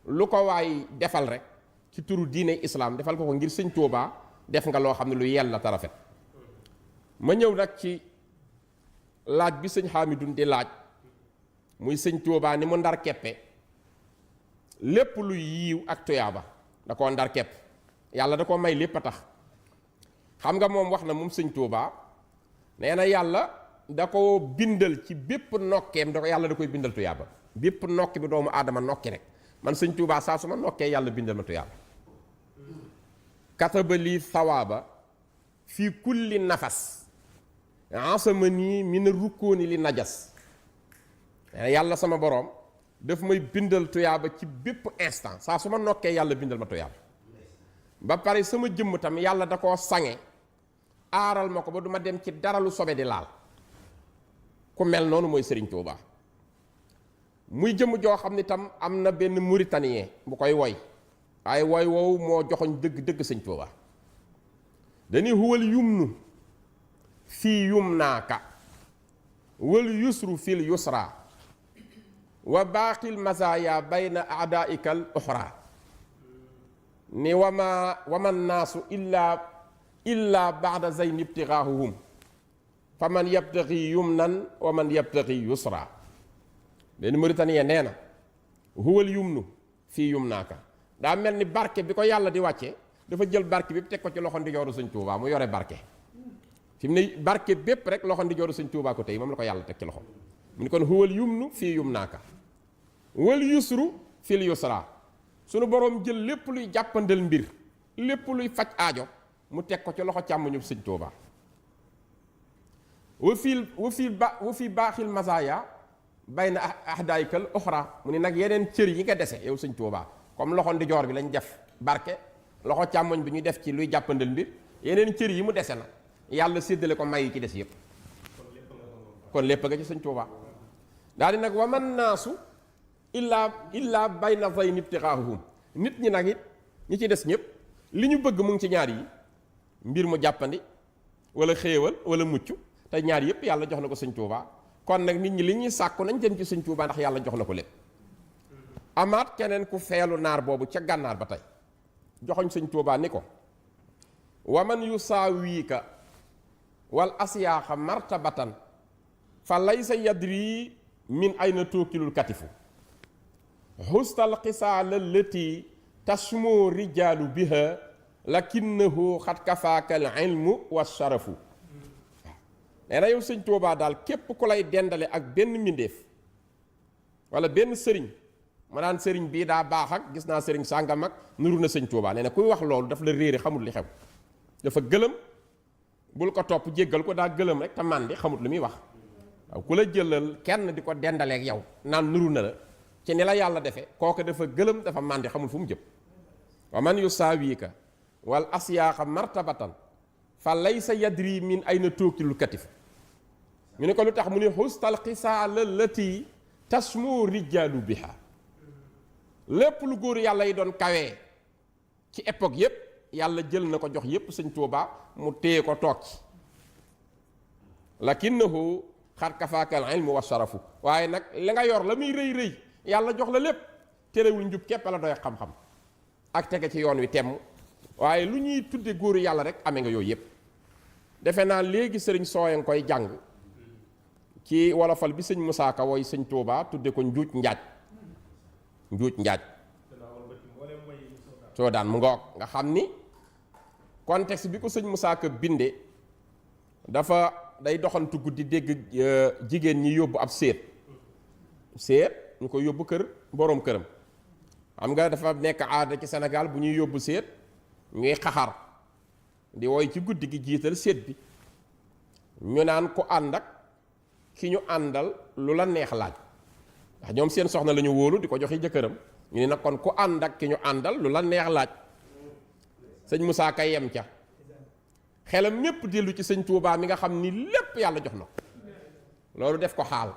lu ko waay defal rek ci turu diine islaam defal ko ngir sëñ Tuubaa def nga loo xam ne lu yella ta rafet. ma ñëw nag ci laaj bi sëñ Hamidun di laaj muy sëñ Tuubaa ni mu ndar keppe lépp luy yiiw ak tuyaaba da koo ndar kepp yàlla da koo may lépp a tax. xam nga moom wax na moom sëñ Tuubaa nee na yàlla da ko bindal ci bépp nokkeem da ko yàlla da koy bindal tuyaaba bépp nokki bi doomu aadama nokki rek man sëñ Tuubaa saa su ma nokkee yàlla bindal ma tuyaaba. kataba lii sawaaba fii kulli nafas asama nii mina rukkooni li najas yàlla sama boroom daf may bindal tuyaaba ci bépp instant saa su ma nokkee yàlla bindal ma tuyaaba ba pare sama jëmm tam yàlla da koo sange aaral ma ko ba duma dem ci dara lu sobe di laal ku mel noonu mooy Sëriñ Tuubaa muy jëmm joo xam ni tam am na benn mauritanien bu koy woy waaye woy woowu moo joxoñ dëgg-dëgg Sëñ Tuubaa dañuy huwal yumnu fii yumnaaka wal yusru fil yusra wa baaqil mazaaya bayna aadaikal uxra ni waman naasu illa baada zayn ibtigaahuhum fa man yabtagi yumnan wa man yabtagi yusra benn mauritanien nee na huwal yumnu fii yumnaaka daa mel ni barke bi ko yàlla di wàcce dafa jël barke bi teg ko ci loxo ndijooru Sëñ Tuubaa mu yore barke fi mu ne barke bépp rek loxo ndijooru Sëñ Tuubaa ko tey moom la ko yàlla teg ci loxo mu ni kon huwal yumnu fii yumnaaka wal yusru fil yusra sunu boroom jël lépp luy jàppandal mbir lépp luy faj aajo mu teg ko ci loxo càmmoñu Sëñ Tuubaa wa fii baaxil mazaaya bayna ahdaykal uxra mu ni nag yeneen cër yi nga dese yow Sëñ Tuubaa comme loxo ndijoor bi lañ def barke loxo càmmoñ bi ñu def ci luy jàppandal mbir yeneen cër yi mu dese na yàlla séddale ko may yi ci des yëpp kon lépp nga ci Sëñ Tuubaa daal di nag wa man naasu illaa bayna zayn ibtigaahuhum nit ñi nag it ñi ci des ñëpp li ñu bëgg mu ngi ci ñaar yi mbir mu jàppandi wala xéewal wala mucc te ñaar yëpp yàlla jox na ko Sëñ Tuubaa kon nag nit ñi li ñuy sàkku nañ jëm ci Sëñ Tuubaa ndax yàlla jox na ko lépp. amaat keneen ku feelu naar boobu ca gànnaar ba tey joxoñ Sëñ Tuubaa ni ko waman yusaawiika wal asiyaaxa martabatan fa laysa yadri min ayna tuukilul katifu xustal xisaala lati tasmoo rijaalu biha lakinnahu xat kafaakal ilmu wa sharafu waaw nee na yow Sëñ Tuubaa daal képp ku lay dendale ak benn mbindéef wala benn sëriñ ma naan sëriñ bii daa baax ak gis naa sëriñ sàngam ak nuru na Sëñ Tuubaa nee na kuy wax loolu daf la réere xamul li xew dafa gëlëm bul ko topp jéggal ko daa gëlëm rek te màndi xamut lu muy wax waaw ku la jëlal kenn di ko dendaleek yow naan nuru na la ci ni la yàlla defe kooku dafa gëlëm dafa màndi xamul fu mu jëm wa man yusaawiika wal asyaaxa martabatan fa laysa yadri min ayna tuukilul katif ñu ne ko lu tax mu ne xustal xisaala lati tasmu rijaalu biha lépp lu góor yàlla yi doon kawee ci époque yépp yàlla jël na ko jox yépp Sëñ Tuubaa mu téye ko toog ci lakinnahu xat kafaakal ilmu wa sharafu waaye nag li nga yor la muy rëy rëy yàlla jox la lépp terewul njub képp la doy xam-xam ak tege ci yoon wi temm waaye lu ñuy tudde góoru yàlla rek amee nga yooyu yépp defe naa léegi sëriñ sooya nga koy jàng ci wolofal bi sëñ Musaa Ka woy Sëñ Tuubaa tudde ko njuuj njaaj soo daan mu ngoog nga xam ni contexte bi ko sëñ Musaa Ka binde dafa day doxantu guddi dégg jigéen ñi yóbbu ab séet ñu ko yóbbu kër boroom këram xam nga dafa nekk aada ci Sénégal bu ñuy yóbbu séet ñuy xaxar di woy ci guddi gi jiital séet bi ñu naan ku ànd ak ki ñu àndal lu la neex laaj ndax ñoom seen soxna la ñu wóolu di ko joxe jëkkëram ñu ne nag kon ku ànd ak ki ñu àndal lu la neex laaj sëñ Musaa Ka yem ca xelam mépp dellu ci Sëñ Tuubaa mi nga xam ni lépp yàlla jox na ko loolu def ko xaal